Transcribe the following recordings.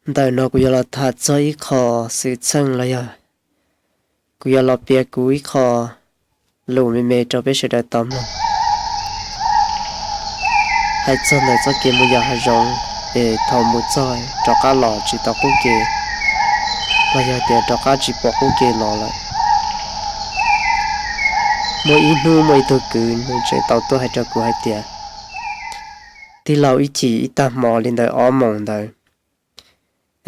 Ntawm no kuv yuav los tham txog ib qho xwm txheej los yog kuv yuav los piav kuv ib qho lus me me rau peb sawv daws tau mloog. Hais txog ntawm txoj kev mus yos hav zoov, es thaum mus txog rov qab los tsis tau qub kev, los yog tias rov qab tsis pom qub kev los lawm. Muaj ib hnub muaj ib tug kwv nws tseem tau tuaj hais rau kuv hais tias, tij laug, ib chim ib tag hmo li ntawm ob moos ntawd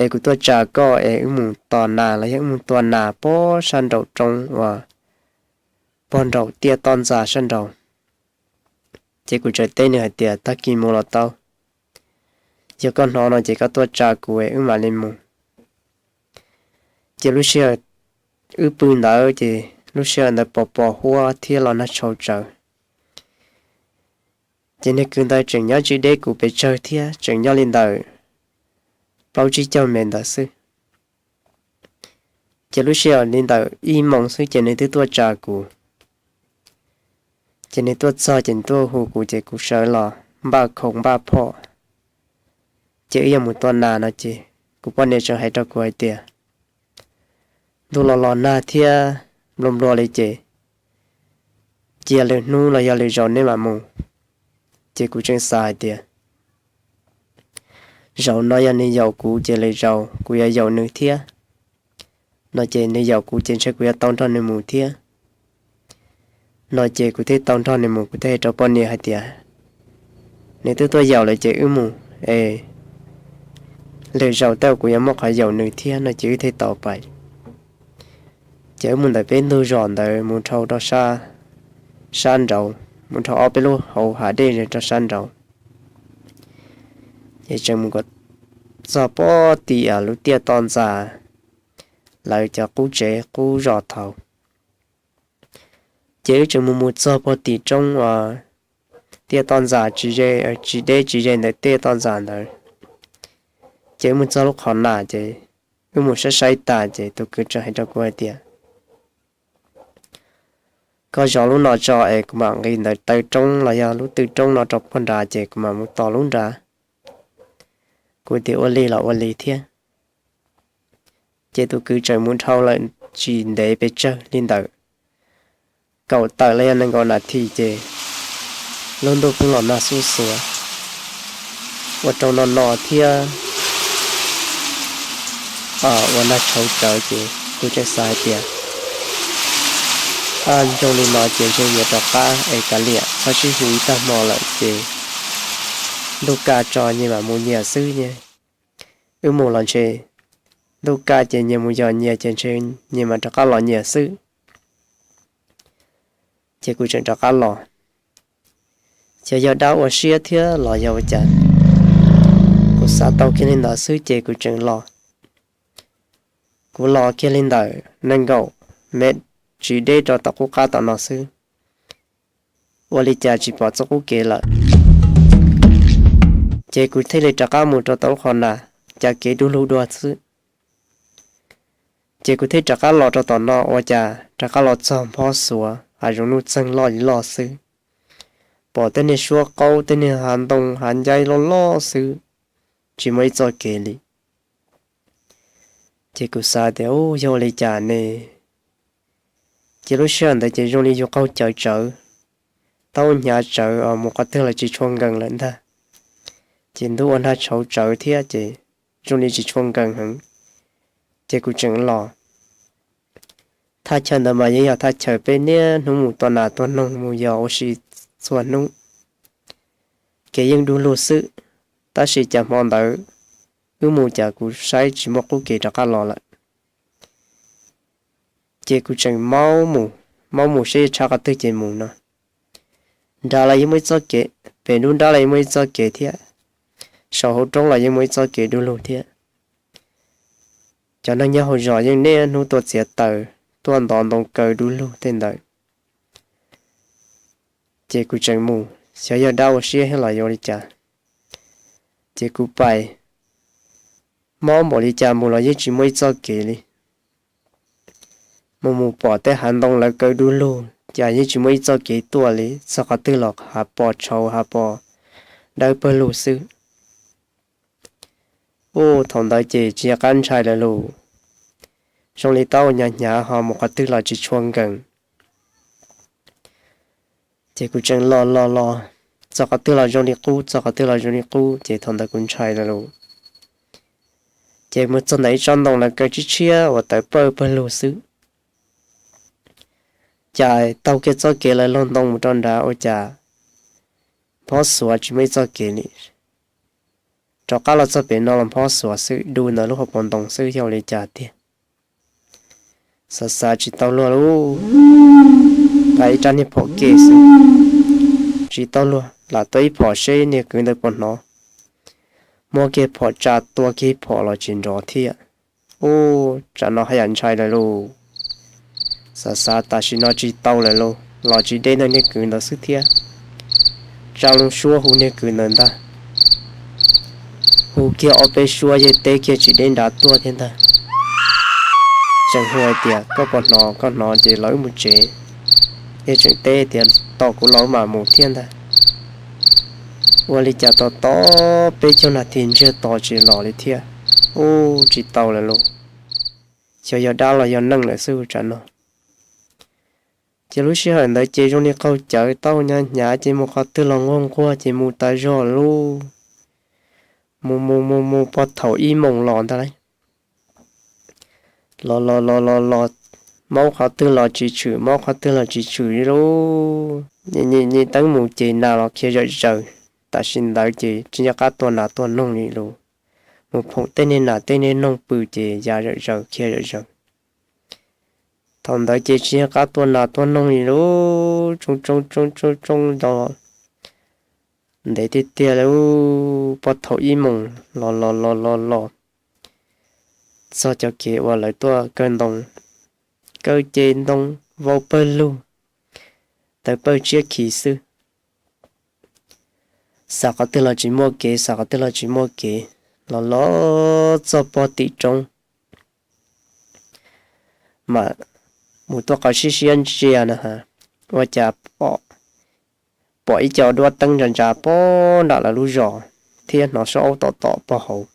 es kuv tuaj tsa koj es wb mus tos nas los yog wb mus tua nas pog sab nraum roob uas pog nraum tiaj toj ntxas sab nraud. Ces kuv txawm teb nws hais tias, tag kis mus los tau, yog koj hnov no ces koj tuaj tsa kuv es wb mam li mus. Ces lub sij hawm wb pw ntawd ces lub sij hawm ntawd pos pos huab thiab los nag tshauv tsawv. Ces niag kwv ntawd tseem nyob tsis deb kuv pes tsawg thiab, tseem nyob li ntawm plaub tsib caug mev ntawd xwb. Ces lub sij hawm li ntawm ib moos xwb ces nws twb tuaj tsa kuv. Ces nws tuaj txog ces nws tuaj hu kuv ces kuv sawv los npaj khoom npaj phom, ces wb yuav mus tua nas no ces kuv poj niam tseem hais rau kuv hais tias, ntuj los los nag thiab nplua nplua li ces cia lwm hnub los yog lwm zaus nej mam mus. Ces kuv tseem xav hais tias, zaum no yog nws yaum kuv ces lwm zaus kuv yuav yaum nws thiab no ces nws yaum kuv ces ntshe kuv yuav tau nrog nws mus thiab no ces kuv thiaj tau nrog nws mus. Kuv thiaj hais rau poj niam hais tias, nws twb tuaj yaum lawm ces wb mus es lwm zaus tej kuv yuav muaj qhov yaum nws thiab no ces wb thiaj tau pais. Ces wb mus ntawm peb ntug zos ntawd mus dhau rau sab nraud, mus dhau ob peb lub hauv hav dej rau sab nraud. Ces tseem mus kom txog pog tim lub tiaj toj ntxas lawv cov qub tsev qub zos thaud. Ces wb tseem mus mus txog pog tim roob uas tiaj toj ntxas tsis ze, tsis deb tsis ze ntawm tiaj toj ntxas ntawd. Ces wb mus txog lub qhov nas ces wb mus saib saib tas ces tus kwv tseem hais rau kuv hais tias, koj zov lub no tso es kuv mam nqis ntawm taw roob los yog lub tw roob no rau pog nrad ces kuv mam mus tos lub nrad. Kuv tias ua li los ua li thiab. Ces tus kwv tseem mus dhau lawm tsis ntev pes tsawg li ntawm kaum tawm los yog nees nkaum nas this ces lub ntuj pheej los nag xuj xuav ua rau no no thiab ua nag tshauv tsawv ces kuv tseem xav hais tias, a, zoo li no ces ntshe yuav rov qab es kav liam txhob sib hu ib tag hmo lawm ces ntuj kaj tso nyias mam mus nyias xwb ne. Wb mus los ntshe ntuj kaj ces nyias mus yos nyias ces ntshe nyias mam rov qab los nyias xwb. Ces kuv tseem rov qab los. Xyov yog dab ua siab thiab los yog ua cas, kuv xav tau kiag li ntawd xwb ces kuv tseem los. Kuv los kiag li ntawm nees nkaum mev tsis deb rau tom qub qab tom no xwb, ua li cas tsis pom txoj qub kev lawm. Ces kuv thiaj li rov qab mus rau tom lub qhov nas, cas kev du lug dua xwb. Ces kuv thiaj rov qab los rau tom no ua cas rov qab los txog nphob xuav hav zoov nuj txeeg loj li loj xwb. Pom tej niag suab qaub tej niag hav ntoo hav ncaib loj loj xwb, tsis muaj ib txoj kev li. Ces kuv xav tias, u, yog ua li cas ne? Ces lub sij hawm ntawd ces zoo li yus qaug cawv tsawv, taub hnyav tsawv mus qhov twg los tsis tshua nkees lawm ntag. Ces ntuj ua nag tshauv tsawv thiab ces zoo li tsis tshua nkees heev. Ces kuv tseem los. Thaj chaw ntawd mas yeej yog thaj chaw peb niaj hnub mus tua nas tua noog mus yos ua si txhua hnub, kev yeej du lug xwb. Tab sis cas hmo ntawd wb mus cas kuv saib tsis muaj qub kev rov qab los lawm. Ces kuv tseem maub mus, maub mus saib yuav tshab qhov twg ces mus no. Nrad los yeej muaj ib txoj kev, pem nruab nrab los yeej muaj ib txoj kev thiab, saum hauv roob los yeej muaj ib txoj kev du lug thiab. Cov neeg nyob hauv zos yeej niaj hnub tuaj txiav taws, tuaj ntov ntoo kaw du lug tej ntawd. Ces kuv tseem mus, xyov yog dab ua siab thiab los yuav li cas. Ces kuv pais, maub npaum li cas mus los yeej tsis muaj ib txoj kev li. Mus mus pom tej hav ntoo lawv kaw du lug cas yeej tsis muaj ib txoj kev tuaj li, txog qhov twg los hav pos tshauv hav pos dawb pawg lug xwb. Ub, thaum ntawd ces tsis nco qab ntshai lawm lauj. Zoo li taub hau hnyav hnyav ho mus qhov twg los tsis tshua nkees. Ces kuv tseem los los los, txog qhov twg los zoo li qub, txog qhov twg los zoo li qub, ces thaum ntawd kuv ntshai lawm lauj. Ces mus txog ntawm ib tsob ntoo lawv kaw tshiab tshiab uas tawv pawg pawg lug xwb. Cas taug kiag txoj kev lawv laug ntoo mus rau nrad ua cas phob xuav tsis muaj ib txoj kev li. Rov qab los txog pem no los phob xuav xwb, du ntawm lub hauv paus ntoo xwb, yog ua li cas tiag. Xav xav tsis tau luag lauj, tas ib rab niag phom ke xwb, tsis tau luag lam tua ib phom seb niag kwv ntawd puas hnov. Muab kiag phom tsa tua kiag ib phom los tsis nrov thiab. Ub, tsam no haj yam ntshai lawm lauj. Xav xav tam sim no tsis tau lawm lauj, los tsis deb ntawm niag kwv ntawd xwb thiab. Tsa loo suab hu niag kwv ntawd ntag. Hu kiag ob peb suab yeej teb kiag tsis deb nrad tuaj thiab ntag. Tseem hu hais tias koj puas hnov, koj hnov ces los wb mus tsev. Yeej tseem teb tias tos kuv los wb mam mus thiab ntag. Ua li cas tos tos peb caug nas this ntsiag to tsis los li thiab. Ub, tsis tau lawm lauj. Xyov yog dab los yog neeg lawm xwb tsam no. Ces lub sij hawm ntawd ces zoo li qaug cawv, taub hau hnyav hnyav ces mus qhov twg los nquag nquag ces mus tas zog lawm lauj. Mus mus mus mus pog thaum ib moos los ntag lauj. Los los los los los, maub qhov twg los tsis tshwm, maub qhov twg los tsis tshwm li lauj. Nyem nyem teeb mus ces nas los khiav zawm zaws. Tam sim ntawd ces tsis nco qab tua nas tua noog li lauj. Mus phoom tej niag nas tej niag noog pw ces ya zawm zaws khiav zawm zaws. Thaum ntawd ces tsis nco qab tua nas tua noog li lauj, tsoo tsoo tsoo tsoo tsoo los ntev tiag tiag lauj, pog thaum ib moos los los los los los txog cov kev uas lawv tuaj kaw ntoo, kaw ces ntoo vau pawg lug, tawv pawg tshiab khiv xwb. Xav qhov twg los tsis muaj kev, xav qhov twg los tsis muaj kev, los los txog pog tim roob, mas mus tuaj qhov siab siab ntsia na has, ua cas pom ib co duab teeb ntsa ntsa pog nram lawv lub zos, thiab hnov suab aub tom tom pog hauv.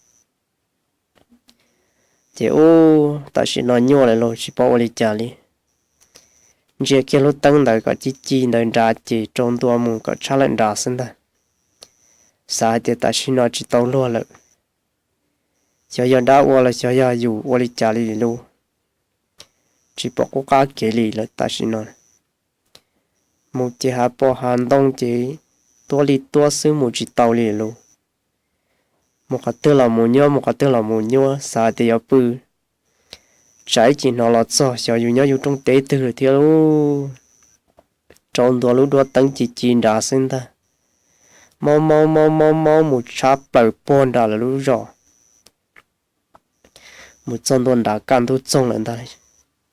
Ces ub, tam sim no nyuaj lawm lauj, tsis paub ua li cas li. Ntsia kiag lub teeb ntawd kom ci ci ntawd nrad ces rau ntua mus kom tshab lawm nrad xwb ntag. Xav hais tias tam sim no tsis tau luag lawm, xyov yog dab ua los xyov yog yus ua li cas li lauj. Tsis pom qub qab kev li lawm tam sim no. Mus ces hav pos hav ntoo ces tuab li tuab xwb, mus tsis tau li lauj. Mus qhov twg los mus nyuab, mus qhov twg los mus nyuab, xav tias yuav pw tsam ib chim hnov los txog xyov yus nyob yus rooj teb twg lawm thiab lauj. Rau ntua lub duab teeb ci ci nrad xwb ntag. Maub maub maub maub maub mus tshab plaws pog nram lawv lub zos. Mus txog ntua nrad kaj ntug txoog lawm ntag,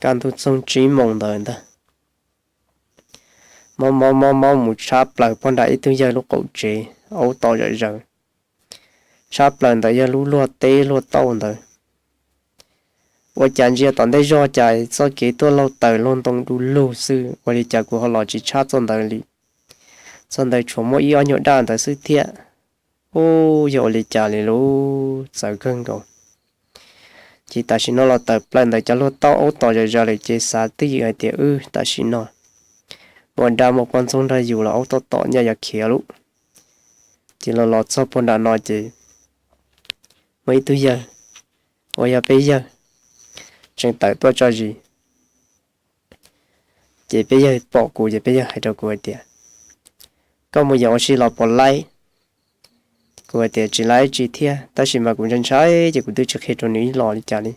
kaj ntug txoog tsib moos ntawd ntag. Maub maub maub maub mus tshab plaws pog nram ib tug yawg lub qaum tsev, aub tom zawm zaws. Tshab plaws ntawd yog lub luag teb luag tauj ntawd. Ua cas ntsia tom ntej zog cas txoj kev tuaj laug taws laug ntoo du lug xwb, ua li cas kuv ho los tsis tshab txoj ntawd li. Txoj ntawd tshuav muaj ib ob nyuag daj ntawd xwb thiab. Ub, yog ua li cas li lauj, txawv kawg nkaus. Ces tam sim no los tawm plaws ntawm cov luag tauj aub tom zawm zaws lawm ces xav twj ywm hais tias wb tam sim no mus da mus poj ntxoog nrog yus los aub tom tom nyaj yuav khiav lauj. Ces los los txog puag nram no ces muaj ib tug yawg uas yog peb yawg tseem tawm tuaj tso zis. Ces peb yawg pom kuv ces peb yawg hais rau kuv hais tias, koj mus yos ua si los puas laib? Kuv hais tias tsis laib tsi thiab, tab sis mas kuv ntshai ntshai ces kuv twb tsis qhia rau nws ib los li cas li.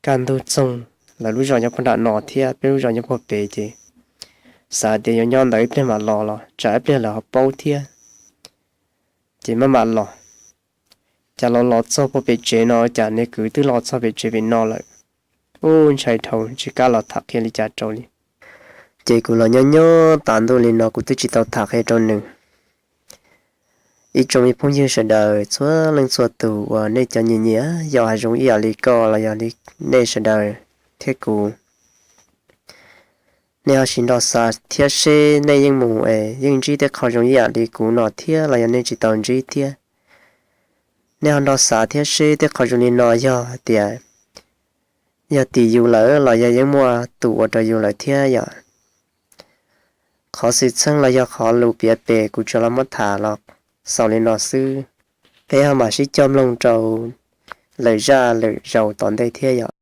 Kaj ntug txoog, lawv lub zos nyob puag nram no thiab peb lub zos nyob puag pem ces xav tias yuav nyob ntawd ib pliag mam los los tsam ib pliag lawv ho paub thiab. Ces maj mam los, cas los los txog puag pem tsev no cas niag kwv twb los txog pem tsev pem no lawm. Ub, ntshai dhau tsis kam los tham qhia li cas rau li. Ces kuv los nyob nyob tas ntuj li no kuv twb tsis tau tham qhia rau nws. Ib tsoom me phooj ywg sawv daws txhua leej txhua tus uas nej cov nyiam nyiam yos hav zoov ib yam li koj los yog li nej sawv daws thiab kuv, nej ho sim nrog xav thiab seb nej yeej mus es yeej ntsib tej qho zoo ib yam li kuv no thiab los yog nej tsis tau ntsib thiab. Nej ho nrog xav thiab seb tej qhov zoo li no yog hais tias yog tim yus lawm los yog yeej muaj tus ua rau yus lawm thiab yom. Qhov xwm txheej los yog qhov lus piav pem kuv tsuas los muab tham los xaus li no xwb. Peb ho mam sib coj mloog rau lwm zaj lwm zaus tom ntej thiab yom.